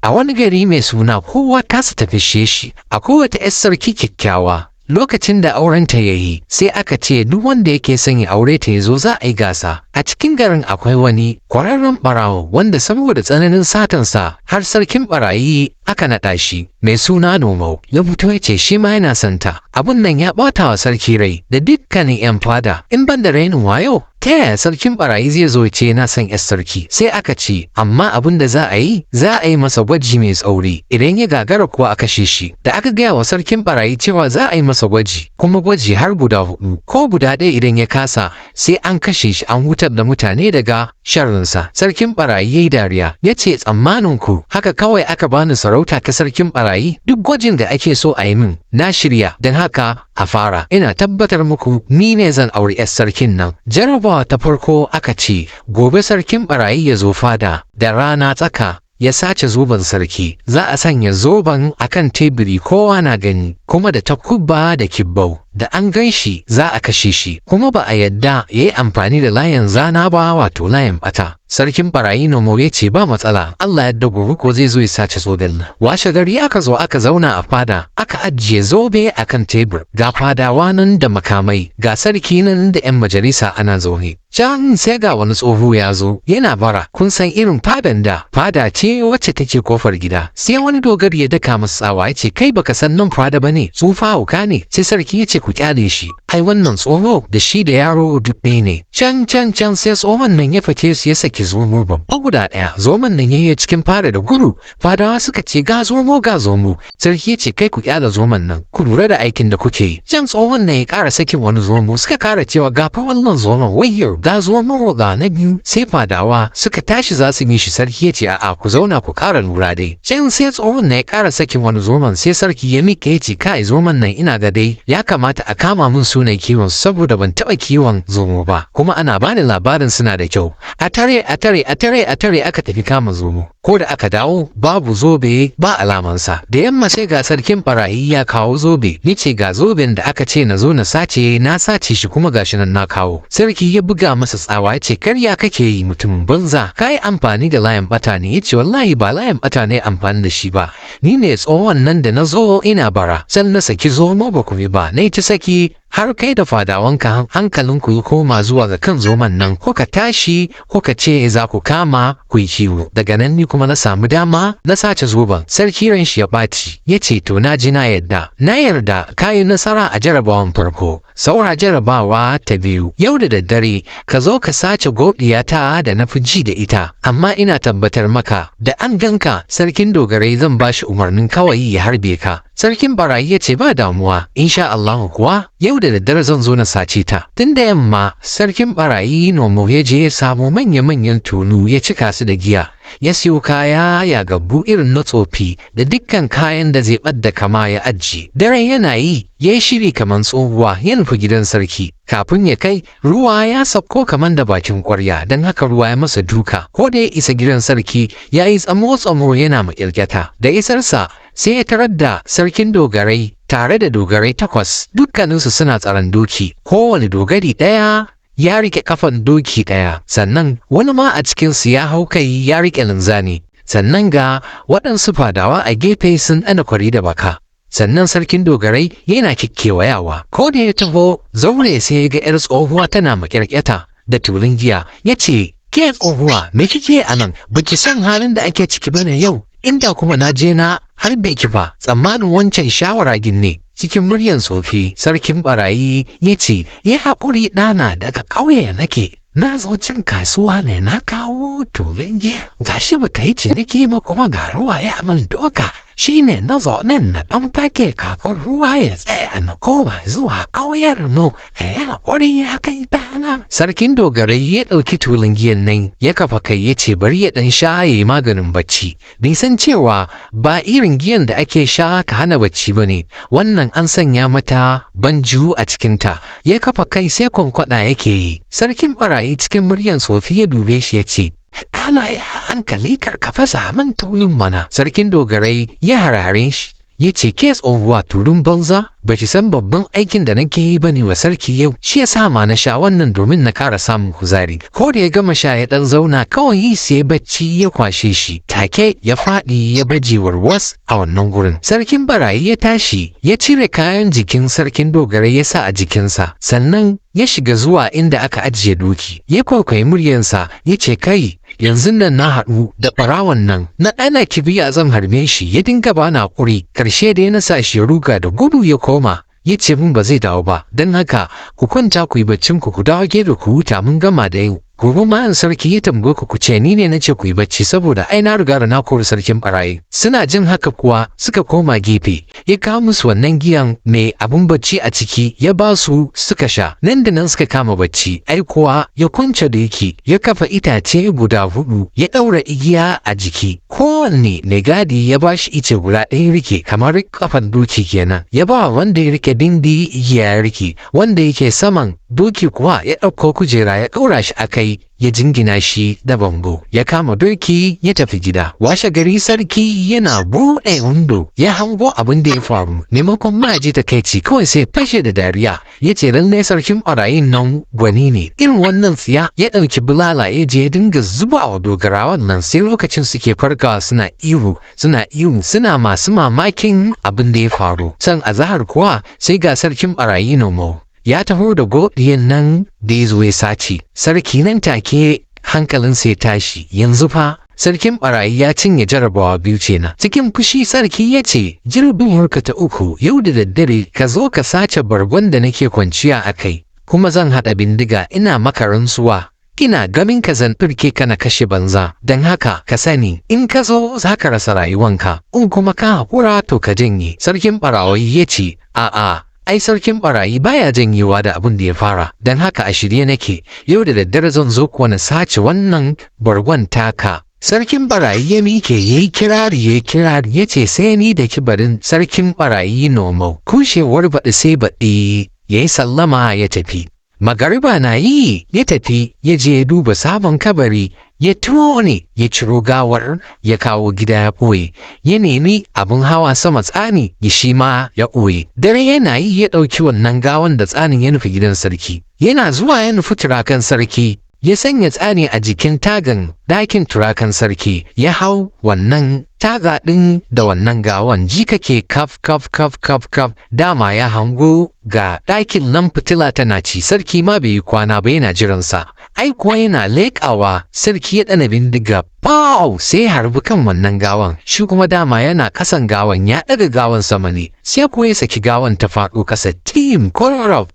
A wani gari mai suna Kowa Kasa Ta Fishe Shi, akwai wata 'yar sarki kyakkyawa. Lokacin da aurenta ya yi, sai aka ce duk wanda yake son ya aure ta ya zo, za a yi gasa. A cikin garin akwai wani kwararren ɓarawo wanda saboda tsananin satansa har sarkin ɓarayi aka naɗa shi, mai suna Nomau. Ya fito ya ce shi ma yana son ta. Abun nan ya ɓata wa sarki rai da dukkanin 'yan fada. In ban da rainin wayo, ta yaya sarkin barayi zai zo ce yana son 'yar sarki? Sai aka ce, amma abin da za a yi, za a yi masa gwaji mai tsauri, idan ya gagara kuwa a kashe shi. Da aka gaya wa sarkin barayi cewa za a yi masa gwaji, kuma gwaji har guda hudu, ko guda ɗaya idan ya kasa sai an kashe shi, an hutar da mutane daga sharrinsa. Sarkin barayi ya yi dariya, ya ce, "Tsammanin ku haka kawai aka bani sarauta ta sarkin barayi? Duk gwajin da ake so a yi min na shirya, don haka a fara. Ina tabbatar muku ni ne zan auri 'yar sarkin nan." Jarabawa ta farko, aka ce gobe sarkin barayi ya zo fada da rana tsaka ya sace zoben sarki. Za a sanya zoben akan teburi kowa na gani, kuma da takubba da kibbau. Da an gan shi za a kashe shi, kuma ba a yadda ya yi amfani da layan zana ba, wato layan bata. Sarkin barayi Nomo ya ce ba matsala, Allah yadda gobe ko zai zo ya sace zoben. Washe gari aka zo aka zauna a fada, aka ajiye zobe akan tebur, ga fadawa nan da makamai, ga sarki nan da 'yan majalisa ana zaune. Can sai ga wani tsoho ya zo yana bara. Kun san irin fadan da fada ce wacce take kofar gida. Sai wani dogari ya daka masa tsawa, ya ce, "Kai, baka san nan fada bane? Tsufa hauka ne." Sai sarki ya ce, "Ku kyale shi, ai wannan tsoho da shi da yaro duk ɗaya ne." Can can can sai tsohon nan ya fice su, ya saki zomo babba guda ɗaya. Zomon nan yayi cikin fada da gudu. Fadawa suka ce, "Ga zomo, ga zomo." Sarki ya ce, "Kai, ku kyale zomon nan, ku lura da aikin da kuke yi." Can tsohon nan ya ƙara sakin wani zomo. Suka ƙara cewa, "Ga fa wannan zomon, wayyo, ga zomo, ga na biyu." Sai fadawa suka tashi za su yi shi. Sarki ya ce, "A'a, ku zauna ku ƙara lura dai." Can sai tsohon nan ya ƙara sakin wani zomon. Sai sarki ya miƙe ya ce, "Kai, zomon nan ina ga dai ya kamata a kama min sunan kiwon, saboda ban taɓa kiwon zomo ba, kuma ana bani labarin suna da kyau." A tare, a tare, a tare, a tare, aka tafi kama zomo. Ko da aka dawo, babu zobe, ba alamansa. Da yamma sai ga sarkin barayi ya kawo zobe. Ni ce, "Ga zoben da aka ce na zo na sace, na sace shi, kuma gashi nan na kawo." Sarki ya buga masa tsawa, ya ce, "Karya kake yi, mutumin banza, ka yi amfani da layan bata ne." Ya ce, "Wallahi ba layan bata ne amfani da shi ba, ni ne tsohon nan da na zo ina bara, sai na saki zomo, ba ku bi ba, na ta saki har kai da fadawanka hankalinku ya koma zuwa ga kan zoman nan, ko ka tashi ko ka ce za ku kama ku yi kiwo. Daga nan ni kuma na samu dama na sace zoben." Sarki ran shi ya ɓaci, ya ce, "To, na ji, na yarda, na yarda ka yi nasara a jarabawan farko. Saura jarabawa ta biyu. Yau da daddare ka zo ka sace godiyata da na fi ji da ita, amma ina tabbatar maka da an ganka, sarkin dogarai zan ba shi umarnin kawai ya harbe ka." Sarkin barayi ya ce, "Ba damuwa, insha Allahu kuwa yau da daddare zan zo na sace ta." Tun da yamma sarkin barayi Nomo ya je ya samo manya-manyan tulu ya cika su da giya, ya siyo kaya ya gabbu irin na tsofi da dukkan kayan da zai ɓadda kama ya ajiye. Dare yana yi, ya yi shiri kamar tsohuwa, ya nufi gidan sarki. Kafin ya kai, ruwa ya sauko kamar da bakin ƙwarya, don haka ruwa ya masa duka. Ko da ya isa gidan sarki, ya yi tsamo-tsamo yana maƙyarƙyata. Da isarsa, sai ya tarar da sarkin dogarai tare da dogarai takwas, dukkaninsu suna tsaron doki. Kowane dogari ɗaya ya rike kafan doki ɗaya, sannan wani ma a cikinsu ya hau kai ya rike linzami, sannan ga waɗansu fadawa a gefe sun ɗana kwari da baka. Sannan sarkin dogarai yana kikkewayawa. Ko da ya taho zaure, sai ya ga 'yar tsohuwa tana makyarkyata da tulun giya. Ya ce, "Ke tsohuwa, me kike a nan? Baki san halin da ake ciki bane yau? Inda kuma na je na harbe ki fa?" Tsammanin wancan shawara ne. Cikin muryan tsofi sarkin barayi ya ce, "Ya haƙuri ɗana, daga ƙauye nake, na zo cin kasuwa ne, na kawo tulun giya, gashi ba ta yi ciniki ba, kuma ga ruwa ya min doka, shine na zo nan na ɗan fake kafin ruwa ya tsaya na koma zuwa ƙauyar mu. Ya haƙuri ya kai ɗana." Sarkin dogarai ya ɗauki tulun giyan nan ya kafa kai, ya ce bari ya ɗan sha ya yi maganin bacci. Bai san cewa ba irin giyan da ake sha ka hana bacci ba ne wannan, an sanya mata banju a cikinta. Ya kafa kai, sai kwankwaɗa yake yi. Sarkin barayi cikin muryan tsofi ya dube shi ya ce, "Ana ya hankali, kar ka fasa min tulun mana." Sarkin dogarai ya harare shi, Ya ce, "Ke tsohuwa turun banza, ba ki san babban aikin da nake yi bane wa sarki yau, shi ya sa ma na sha wannan domin na kara samun kuzari." Ko da ya gama sha ya dan zauna kawai, sai bacci ya kwashe shi. Take ya faɗi ya baje warwas a wannan gurin. Sarkin barayi ya tashi, ya cire kayan jikin sarkin dogarai ya sa a jikinsa, sannan ya shiga zuwa inda aka ajiye doki. Ya kwaikwayi muryansa ya ce, "Kai, yanzu nan na haɗu da ɓarawon nan, na ɗana kibiya zan harbe shi, ya dinga bani haƙuri. Ƙarshe da na sa shi ya ruga da gudu ya koma, ya ce min ba zai dawo ba. Don haka ku kwanta ku yi baccin ku, ku dawo gefe ku huta, mun gama da yau. Gobe ma in sarki ya tambaye ku, ku ce ni ne na ce ku yi bacci, saboda ai na riga da na kori sarkin barayi." Suna jin haka kuwa suka koma gefe. Ya kawo musu wannan giyan mai abun bacci a ciki, ya ba su suka sha. Nan da nan suka kama bacci. Ai kuwa ya kwance da yake, ya kafa itace guda hudu, ya ɗaura igiya a jiki. Kowanne mai gadi ya ba shi ice guda ɗaya rike, kamar kafan doki kenan. Ya ba wanda ya rike dindi igiya ya rike. Wanda yake saman doki kuwa ya ɗauko kujera ya ɗaura shi a kai, ya jingina shi da bango, ya kama doki ya tafi gida. Washe gari sarki yana buɗe windo ya hango abin da ya faru. Maimakon ma ji takaici, kawai sai fashe da dariya, ya ce lallai sarkin ɓarayin nan gwani ne. Irin wannan tsiya, ya ɗauki bulala ya je ya dinga zuba wa dogarawan nan, sai lokacin suke farkawa suna ihu, suna ihu, suna masu mamakin abin da ya faru. San azahar kuwa sai ga sarkin ɓarayi Nomo ya taho da godiyan nan da ya zo ya sace. Sarki nan take hankalinsa ya tashi, yanzu fa sarkin barayi ya cinye jarabawa biyu kenan. Cikin fushi sarki ya ce, "Jarabawarka ta uku, yau da daddare ka zo ka sace bargon da nake kwanciya a kai, kuma zan haɗa bindiga. Ina maka rantsuwa, ina ganin ka zan ɗirke ka na kashe banza. Don haka ka sani, in ka zo za ka rasa rayuwanka, in kuma ka haƙura to ka janye." Sarkin barayi ya ce, "A'a, ai sarkin barayi baya janyewa da abin da ya fara, don haka a shirye nake. Yau da daddare zan zo kuwa na sace wannan bargon taka." Sarkin barayi ya mike ya yi kirari, ya yi kirari, ya ce, "Sai ni da kibarin sarkin barayi Nomau, kushewar baɗi sai baɗi." Ya yi sallama ya tafi. Magariba na yi ya tafi ya je ya duba sabon kabari, ya tone, ya ciro gawar, ya kawo gida ya ɓoye. Ya nemi abin hawa sama tsani, ya shi ma ya ɓoye. Dare yana yi ya ɗauki wannan gawan da tsanin ya nufi gidan sarki. Yana zuwa ya nufi turakan sarki, ya sanya tsani a jikin tagan ɗakin turakan sarki, ya hau wannan taga ɗin da wannan gawan. Ji kake kaf kaf kaf kaf kaf. Dama ya hango ga ɗakin nan fitila tana ci, sarki ma bai yi kwana ba, yana jiransa. Ai kuwa yana leƙawa sarki ya ɗana bindiga, pow, sai harbi kan wannan gawan. Shi kuma dama yana kasan gawan, ya ɗaga gawan sama ne, sai kuwa ya saki gawan ta faɗo kasa tim kororof.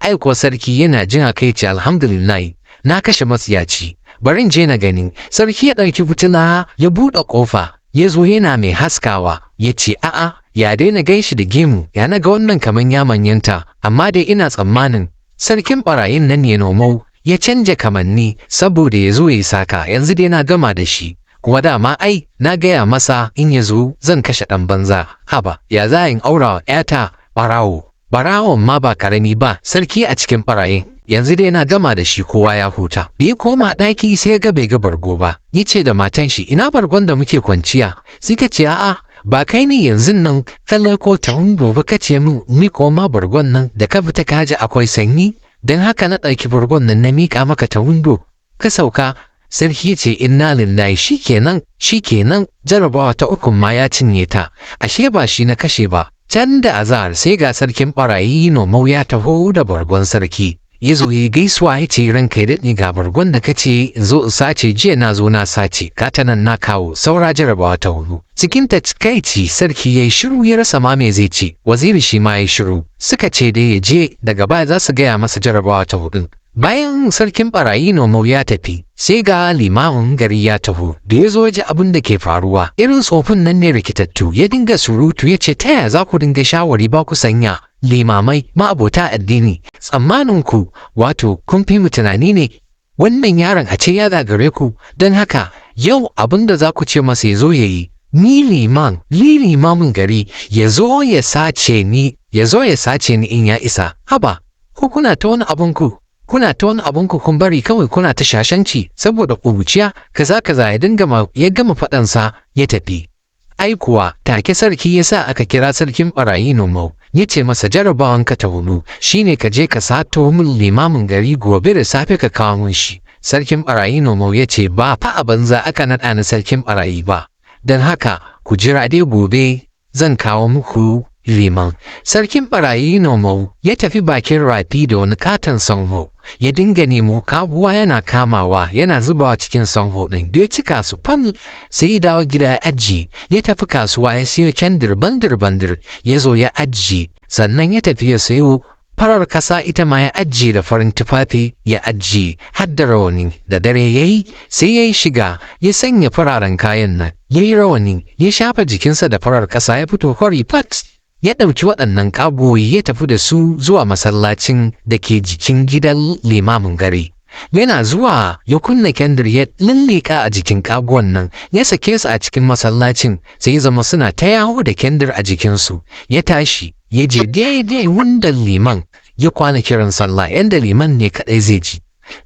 Ai kuwa sarki yana jin haka ya ce, "Alhamdulillah, na kashe matsiyaci, bari in je na gani." Sarki ya ɗauki fitila ya buɗe ƙofa, ya zo yana mai haskawa, ya ce, "A'a, ya daina gaishi da gemu, ya na ga wannan kaman ya manyanta, amma dai ina tsammanin sarkin ɓarayin nan ne Nomau ya canja kamanni saboda ya zo ya saka. Yanzu dai na gama da shi. Kuma dama ai na gaya masa in ya zo zan kashe ɗan banza. Haba, ya za in aura wa ‘yata ɓarawo, ɓarawon ma ba karami ba, sarki a cikin ɓarayin? Yanzu dai na gama da shi, kowa ya huta." Da ya koma ɗaki sai ya ga bai ga bargo ba. Ya ce da matan shi, "Ina bargon da muke kwanciya?" Suka ce, "A'a, ba kai ne yanzu nan kallon ko ta gobe ka ce min ni koma bargon nan da ka fita ka ji akwai sanyi, don haka na ɗauki bargon nan na miƙa maka ta windo ka sauka." Sarki ya ce, "Inna lillahi, shikenan, shikenan, jarabawa ta ukun ma ya cinye ta, ashe ba shi na kashe ba." Can da azahar sai ga sarkin barayi Nomau ya taho da bargon sarki. Ya zo ya gaisuwa, ya ce, "Ranka ya daɗe, ga bargon da ka ce in zo in sace jiya, na zo na sace, gata nan na kawo, saura jarabawa ta hudu." Cikin takaici sarki ya yi shiru, ya rasa ma me zai ce. Waziri shi ma ya yi shiru. Suka ce dai ya je, daga baya za su gaya masa jarabawa ta hudun. Bayan sarkin barayi Nomau ya tafi, sai ga limamin gari ya taho. Da ya zo ji abin da ke faruwa, irin tsofin nan ne rikitattu, ya dinga surutu, ya ce, "Ta yaya za ku dinga shawari ba ku sanya limamai ma'abota addini? Tsammanin ku wato kun fi mu tunani ne? Wannan yaron a ce ya gagare ku. Don haka yau abin da za ku ce masa ya zo ya yi, ni liman, ni limamin gari, ya zo ya sace ni, ya zo ya sace ni in ya isa. Haba, ko kuna ta wani abun ku, kuna ta wani abun ku, kun bari kawai kuna ta shashanci saboda ƙuruciya, kaza kaza." Ya dinga ya gama faɗansa ya tafi. Ai kuwa take sarki ya sa aka kira Sarkin Barayi Nomau, ya ce masa, "Jarabawanka ta hudu shine ka je ka sato min limamin gari gobe da safe, ka kawo min shi." Sarkin Barayi Nomau ya ce, "Ba fa a banza aka naɗa ni sarkin barayi ba, don haka ku jira dai, gobe zan kawo muku liman." Sarkin Barayi Nomau ya tafi bakin rafi da wani katon sanho, ya dinga nemo kaguwa yana kamawa yana zubawa cikin sanho ɗin. Da ya cika su fal, sai ya dawo gida ya ajiye. Ya tafi kasuwa ya siyo kendir bandir bandir, ya zo ya ajiye. Sannan ya tafi ya sayo farar kasa, ita ma ya ajiye, da farin tufafi ya ajiye, har da rawani. Da dare ya yi, sai ya yi shiga, ya sanya fararen kayan nan, ya yi rawani, ya shafa jikinsa da farar kasa, ya fito fari fat. Ya ɗauki waɗannan ƙagoyi ya tafi da su zuwa masallacin da ke jikin gidan limamin gari. Yana zuwa ya kunna kendir, ya lillika a jikin kaguwan nan, ya sake su a cikin masallacin, sai ya zama suna ta yawo da kendir a jikinsu. Ya tashi ya je daidai wanda liman ya kwana kiran sallah, yanda liman ne kaɗai zai ji.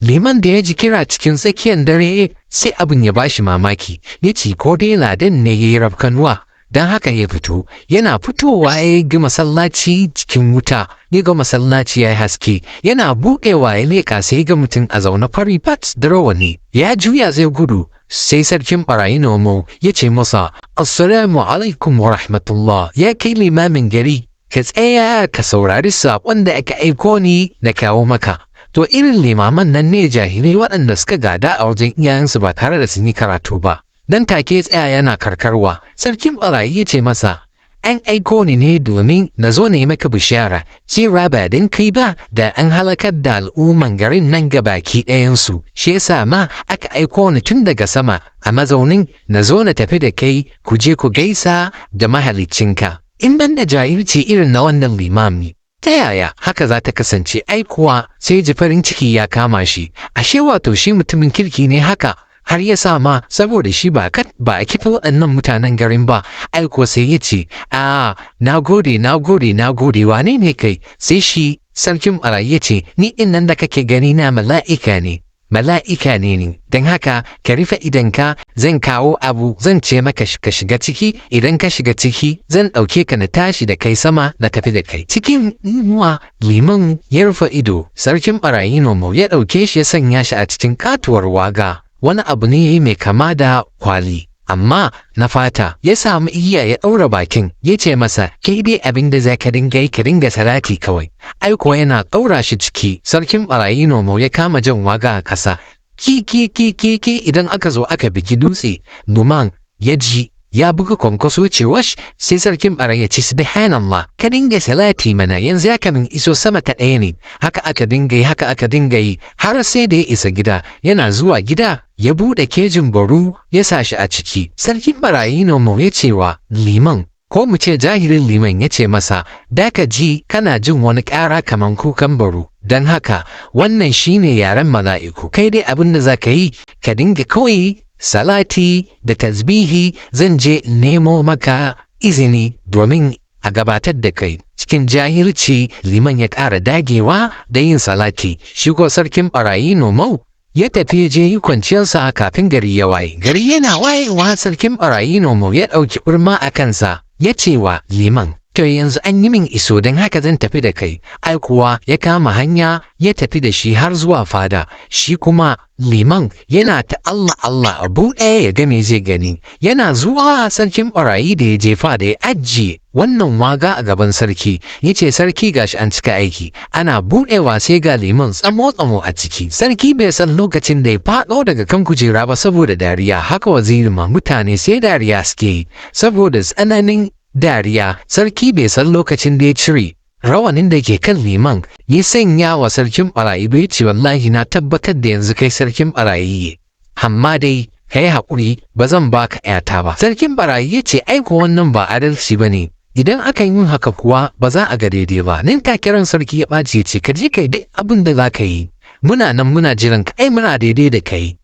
Liman da ya ji kira cikin tsakiyar dare, sai abin ya bashi mamaki, ya ce ko dai ladan ne ya yi rafkanuwa, don haka ya fito. Yana fitowa ya ga masallaci cikin wuta, ya ga masallaci ya yi haske. Yana buɗewa ya leƙa, sai ga mutum a zaune fari fat da rawani. Ya juya zai gudu, sai Sarkin Barayi Nomo ya ce masa, "Assalamu alaikum wa rahmatullah, ya kai limamin gari, ka tsaya ka saurari saƙon da aka aiko ni na kawo maka." To, irin limaman nan ne jahilai waɗanda suka gada a wajen iyayensu ba tare da sun yi karatu ba. Dan take tsaya yana karkarwa. Sarkin Barayi ya ce masa, "An aiko ni ne domin na zo ne maka bishara cewa ba don kai ba da an halakar da al'umman garin nan gabaki ɗayansu. Shi yasa ma aka aiko ni tun daga sama a mazaunin na zo na tafi da kai ku je ku gaisa da mahaliccinka." In ban da jahilci irin na wannan limami, ta yaya haka za ta kasance? Ai kuwa sai ji farin ciki ya kama shi, ashe wato shi mutumin kirki ne haka, har ya sa ma saboda shi ba ba a kifa waɗannan mutanen garin ba. Ai kuwa sai ya ce, "A, na gode, na gode, na gode. Wane ne kai?" Sai shi Sarkin Barayi ya ce, "Ni ɗin nan da kake gani na mala'ika ne, mala'ika ne ni. Don haka ka rufe idonka, zan kawo abu, zan ce maka ka shiga ciki. Idan ka shiga ciki, zan ɗauke ka na tashi da kai sama, na tafi da kai." Cikin imuwa liman ya rufe ido. Sarkin Barayi Nomo ya ɗauke shi ya sanya shi a cikin katuwar waga, wani abu ne mai kama da kwali amma na fata. Ya samu igiya ya ɗaura bakin, ya ce masa, "Kai dai abin da za ka dinga yi, ka dinga salati kawai." Ai kuwa yana ɗaura shi ciki, Sarkin Barayi Nomo ya kama jan waga a ƙasa, ki ki ki ki ki. Idan aka zo aka biki dutse, Numan ya ji ya buga kwankwaso, ce wash. Sai Sarkin Barayi ya ce, "Subhanallah, ka dinga salati mana, yanzu ya kamin iso sama ta ɗaya ne." Haka aka dinga yi, haka aka dinga yi, har sai da ya isa gida. Yana zuwa gida ya buɗe kejin baru, ya sa shi a ciki. Sarkin Barayi Nomo ya ce wa liman, ko mu ce jahilin liman, ya ce masa, "Da ka ji kana jin wani ƙara kaman kukan baru, don haka wannan shine yaren mala'iku. Kai dai abin da za ka yi, ka dinga kawai salati da tasbihi. Zan je nemo maka izini domin a gabatar da kai." Cikin jahilci liman ya ƙara dagewa da yin salati. Shi ko Sarkin Barayi Nomau ya tafi je yi kwanciyarsa kafin gari ya waye. Gari yana wayewa, Sarkin Barayi Nomau ya ɗauki burma a kansa, ya ce wa liman, "To, yanzu an yi min iso, don haka zan tafi da kai." Ai kuwa ya kama hanya ya tafi da shi har zuwa fada. Shi kuma liman yana ta Allah Allah a buɗe ya ga me zai gani. Yana zuwa, Sarkin Barayi da ya je fada ya ajiye wannan waga a gaban sarki, ya ce, "Sarki, gashi an cika aiki." Ana buɗewa sai ga liman tsamo tsamo a ciki. Sarki bai san lokacin da ya faɗo daga kan kujera ba saboda dariya. Haka waziri ma, mutane sai dariya suke yi saboda tsananin dariya. Sarki bai san lokacin da ya cire rawanin da ke kan liman ya sanya wa Sarkin Barayi bai ce, "Wallahi na tabbatar da yanzu kai sarkin barayi ne, amma dai ka yi haƙuri, ba zan baka ‘yata ba." Sarkin Barayi ya ce, "Ai ko wannan ba adalci ba ne. Idan aka yi haka kuwa ba za a ga daidai ba." Nan take ran sarki ya ɓaci, ya ce, "Ka je kai duk abin da za ka yi, muna nan muna jiran ka. Ai muna daidai da kai."